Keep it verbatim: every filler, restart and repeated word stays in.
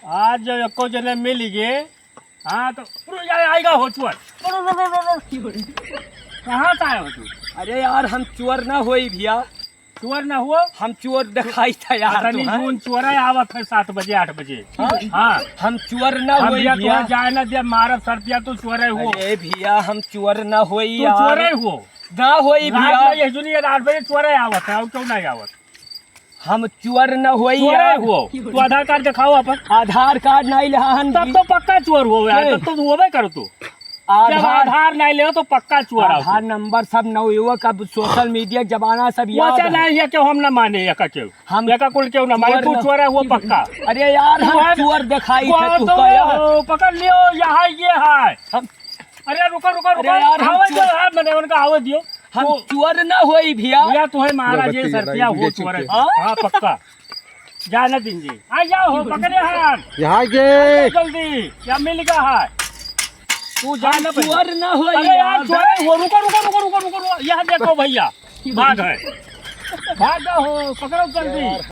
आज जब एको जने मिल गए, हाँ, तो रुक जा, आएगा हो चोर। रुक, रुक, रुक, रुक, रुक। कहाँ से आए हो तू? अरे यार, हम चोर ना होई भैया। चोर ना हुआ? हम चोर दिखाई था यार, अतनी तुहार। जून चोर है, आवत है सात बजे, आठ बजे। हाँ? हाँ। हम चोर ना हम होई भैया, भैया। तुहार जाए ना दे, मारब सर दिया, तू चोर है हुआ। अरे भैया, हम चोर ना होई तू यार। चोर है हुआ। ना होई रात भैया। में ये सुनिए, आठ बजे चोर है आवत है, और क्यों नहीं आवत? हम चोर न होई चोर है यार। हुआ। तू आधार कार्ड दिखाओ अपन। आधार कार्ड नहीं ले हन तब भी। तो पक्का चोर हो यार, के? तब तो होबे करो तू। जब आधार आधार नहीं ले तो पक्का चोर हो आधार तू। नंबर सब न हुआ, कब सोशल मीडिया के जमाना सब वो याद चल है। नहीं है, क्यों हम ना माने, या का क्यों? हम या का कुल क्यों ना माने, चोर तू न चोर है वो पक्का। अरे यार, तू हम है चोर दिखाई वो थे तू तो का यार। वो पकड़ लियो, यहाँ ये है। हम अरे रुको, रुको, अरे रुको। यार, हम आवे चोर दो यार, मैंने उनका आवे दियो। हम वो चोर ना होई भैया। भैया, तुम्हें महाराज ये बत्ती सर जलाई, किया, वो बीड़ी चोर है। चुप के। हाँ, पक्का। जाना दीजिए। आ जाओ, हो, पकड़े हाथ। यहाँ के। जल्दी, या मिल गया है। तू जाना हम भैया। चोर ना होई अरे यार, यार। चोर है, वो रुको, रुको, रुको, रुको, रुको, रुको। यहाँ देखो भैया, भाग है। भाग जाओ, हो, पकड़ो जल्दी।